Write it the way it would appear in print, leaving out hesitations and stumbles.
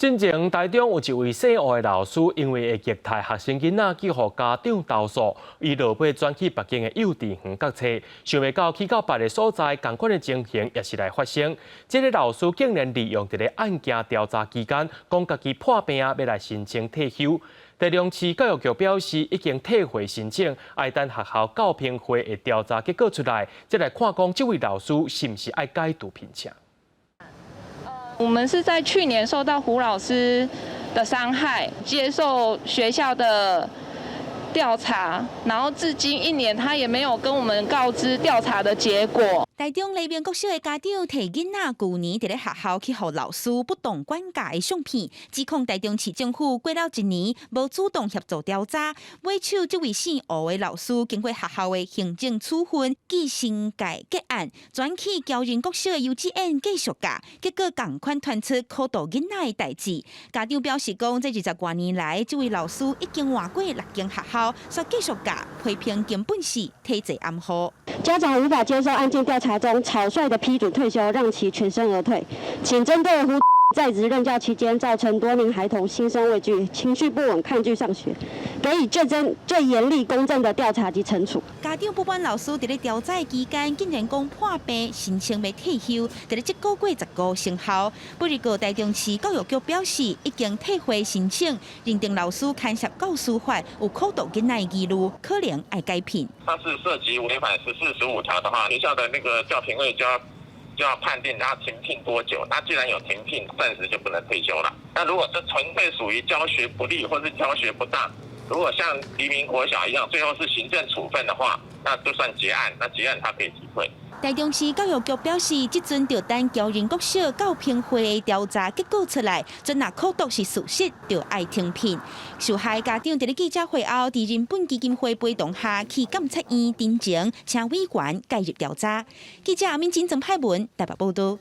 進前台中有一位姓胡的老師，因為會虐待學生囡仔，去予家長投訴，伊落尾轉去別間的幼稚園教冊，想袂到去到別个所在，仝款的情形也是來發生。這个老師竟然利用佇咧案件調查期間，講家己破病，欲來申請退休。台中市教育局表示，已經退回申請，愛等學校教評會的調查結果出來，再來看講這位老師是毋是愛解除聘請。我們是在去年受到胡老師的傷害，接受學校的調查，然後至今一年，他也沒有跟我們告知調查的結果。台中黎明國小的家長提囡仔舊年佇咧學校去予老師不當管教的相片，指控台中市政府過了一年無主動協助調查，尾手這位姓胡的老師經過學校的行政處分，記申誡結案，轉去僑仁國小的幼稚園繼續教，結果仝款傳出苦毒囡仔的代誌。家長表示講，這20外年來，這位老師已經換過六間學校，煞繼續教，批評根本是體制掩護。家長無法接受案件調查中草率的批准退休，讓其全身而退。請針對胡在職任教期間造成多名孩童心生畏懼、情緒不穩、抗拒上學，給予最真、最嚴厲、公正的調查及懲處。家長不滿老師佇咧調查期間竟然講破病申請欲退休，佇咧這個月15生效。不過台中市教育局表示，已經退回申請，認定老師牽涉教師法有苦毒囡仔的疑慮，可能愛解聘。他是涉及違反14、15條的話，學校的那個教評會就要判定他停聘多久。那既然有停聘，暫時就不能退休了。那如果這純粹屬於教學不力或是教學不當，如果像黎明國小一樣，最後是行政處分的話，那就算結案。那結案他可以提退。台中市教育局表示，這陣就等僑仁國小教評會的調查結果出來，準若苦毒是事實，就愛停聘。受害家長佇咧記者會後，佇人本基金會陪同下去監察院陳情，請委員介入調查。記者阿敏金曾派文台北報道。